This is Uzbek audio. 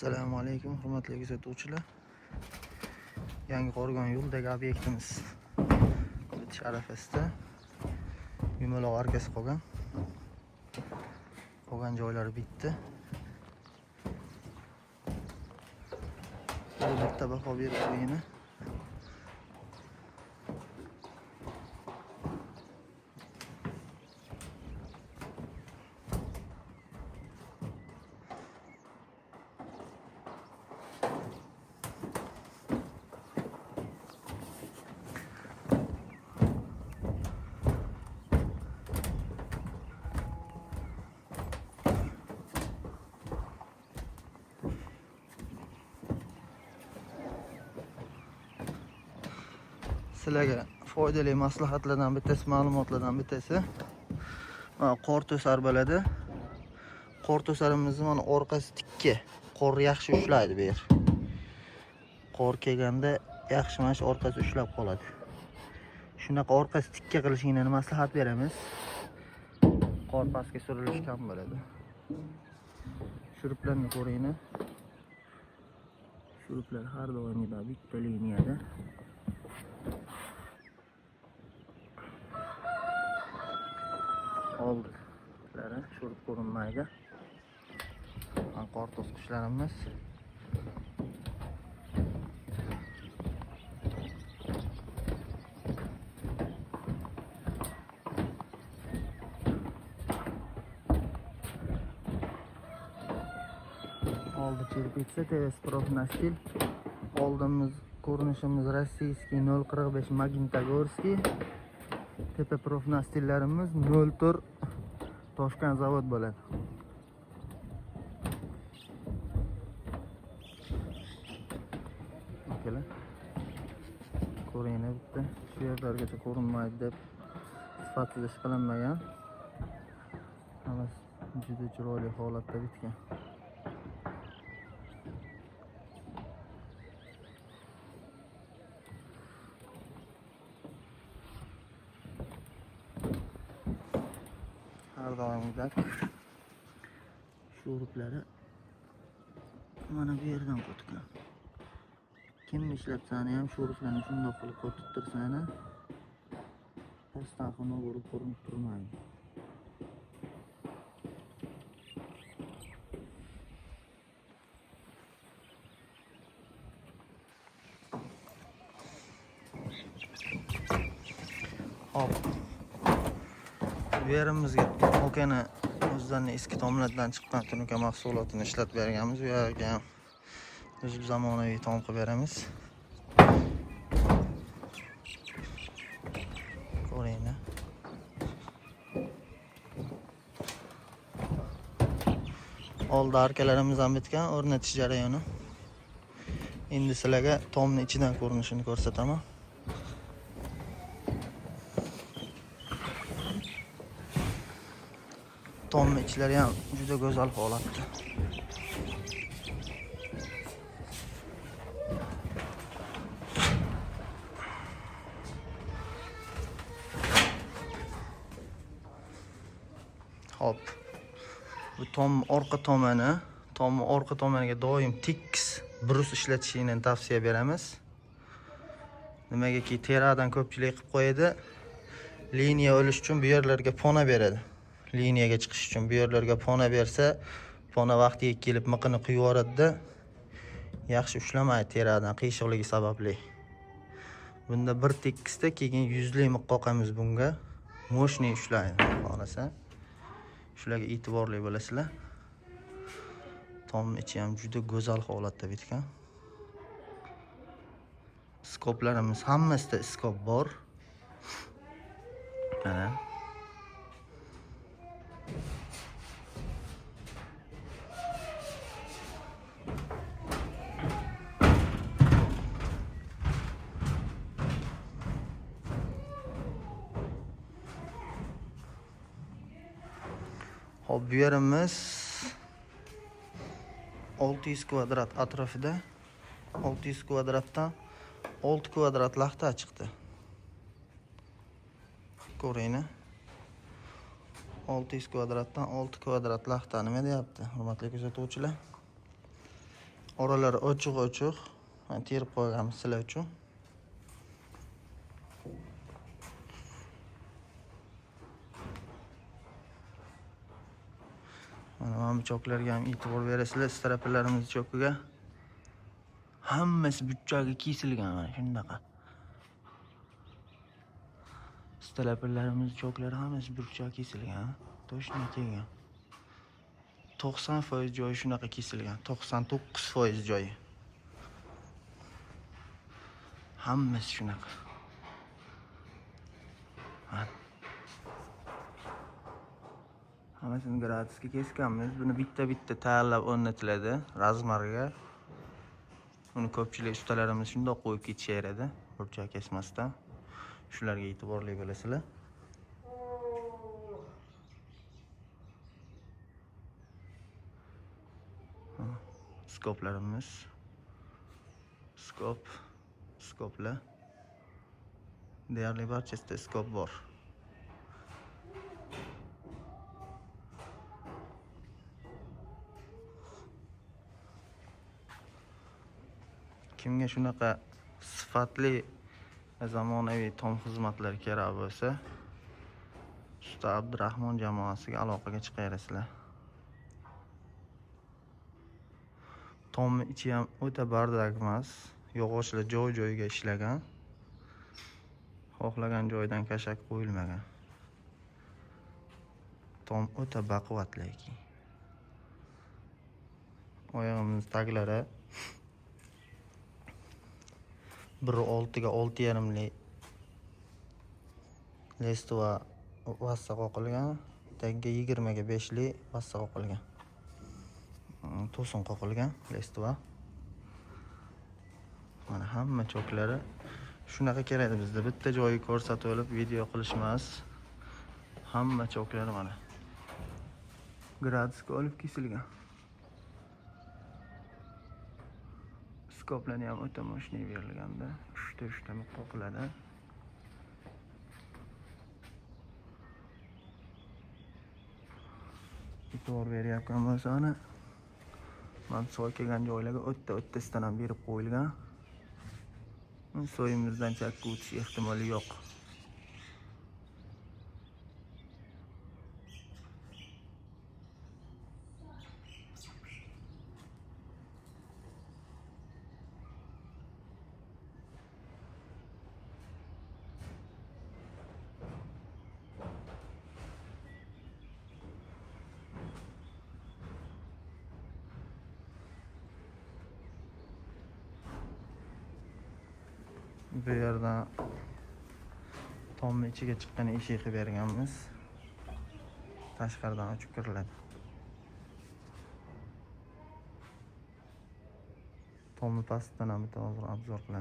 Assalomu alaykum hurmatli kuzatuvchilar. Yangiqo'rg'on yo'lidagi obyektimiz bitish arafasida. Yumaloq arkasi qolgan. Qolgan joylari bitdi. Bu bitta baho berib qo'yinglar. Sizlarga foydali maslahatlardan bittasi, ma'lumotlardan bittasi. Mana qor to'sar bo'ladi. Qor to'sarimizni mana orqasi tikka. Qor yaxshi ushlaydi bu yer. Qor kelganda yaxshi mana shu orqasi ushlab qoladi. Shunaqa orqasi tikka qilishingni maslahat beramiz. Qor pastga surilishi kam bo'ladi. Shuruplarni ko'ringlar. Shuruplar har doimgidek bitta liniyada. Oldilari shurup ko'rinmaydi. Mana qor to'sqichlarimiz. Oldi черепица TVS Profnastil. Oldimiz ko'rinishimiz российский 0.45 Magnitogorskiy. Tepa profnastillarimiz 0.4 Toshkent zavod bo'ladi. Akalar, ko'ringlar bitta shu yerlargacha ko'rinmaydi deb sifatsiz ish qilinmagan. Hammasi juda chiroyli holatda bitgan. Har doimgidek shuruplari mana bu yerdan qotgan. Kim ishlatsani ham shuruplarni shundoq qilib qotib tursani pastdan xunuk bo'lib ko'rinib turmaydi. Hop. Bu yerimizga okani o'zidan eski tomlardan chiqqan tunuka mahsulotini ishlatib berganmiz. Bu yerga ham o'zi zamonaviy tom qilib beramiz. Ko'ringlar. Oldi arkalarimiz ham bitgan, o'rnatish jarayoni. Endi sizlarga tomni ichidan ko'rinishini ko'rsataman. Tomni ichlari ham juda go'zal holatda. Hop. Bu tom orqa tomoni, tomni orqa tomoniga doim tekis brus ishlatishingni tavsiya beramiz. Nimagaki teradan ko'pchilik qilib qo'yadi. Liniya olish uchun bu yerlarga pona beradi. Liniyaga chiqish uchun bu yerlarga pona bersa, pona vaqtiga kelib miqini quyib yuboradi-da, yaxshi ushlamaydi teradan qiyshiqligi sababli. Bunda bir tekisda keyin yuzli miq qoqamiz bunga. Мощный ushlaydi, xohlasa. Shularga e'tiborli bo'lasizlar. Tomning ichi ham juda go'zal holatda bitgan. Skoplarimiz hammasida skop bor. Mana. Hop, bu yerimiz 600 kvadrat atrofida 600 kvadratdan 6 kvadrat laxta chiqdi. Ko'ringlar. 600 kvadratdan 6 kvadrat laxta nima deyapti, hurmatli kuzatuvchilar? Oralari ochiq-ochiq. Mana terib qo'yganmiz sizlar uchun. Mana bu choklarga ham e'tibor berasizlar, strapalarimiz chokiga. Hammasi burchagi kesilgan mana shunaqa. Strapalarimiz choklari hammasi burchagi kesilgan, toshni kelgan. 90% joyi shunaqa kesilgan, 99% joyi. Hammasi shunaqa. Hammasini gratisga kesganmiz. Buni bitta-bitta tayyorlab o'rnatiladi razmarga. Uni ko'pchilik ustalarimiz shundoq qo'yib ketishaveradi, burchak kesmasdan. Shularga e'tiborli bo'lasizlar. Skoplarimiz. Skop, skoplar. Deyarli barchasida skop bor. Kimga shunaqa sifatli va zamonaviy tom xizmatlari kerak bo'lsa, Usta Abdurahmon jamoasiga aloqaga chiqaverasizlar. Tomni ichi ham o'ta bardak emas, yog'ochlar joy-joyiga ishlagan. Xohlagan joydan kashak qo'yilmagan. Tom o'ta baquvvat lekin. Oyog'imiz taglari 1.6 ga 6.5 lestva vassa qoqilgan, tagiga 20 ga 5li vassa qoqilgan. To'sin qoqilgan lestva. Mana hamma choklari shunaqa keladi bizda. Bitta joyi ko'rsatib olib video qilish emas. Hamma choklari mana gradusga olib kesilgan. Skoplarni ham o'ta moshina berilganda uchta qoqiladi. E'tibor berayotgan bo'lsa, ana mana soy kelgan joylarga o'tta-o'ttasidan ham berib qo'yilgan. Soyimizdan chakka o'tish ehtimoli yo'q. Bu yerdan tomni ichiga chiqqan eshik qilib berganmiz. Tashqaridan ochib kiriladi. Tomni pastidan ham bitta hozir obzor qilamiz.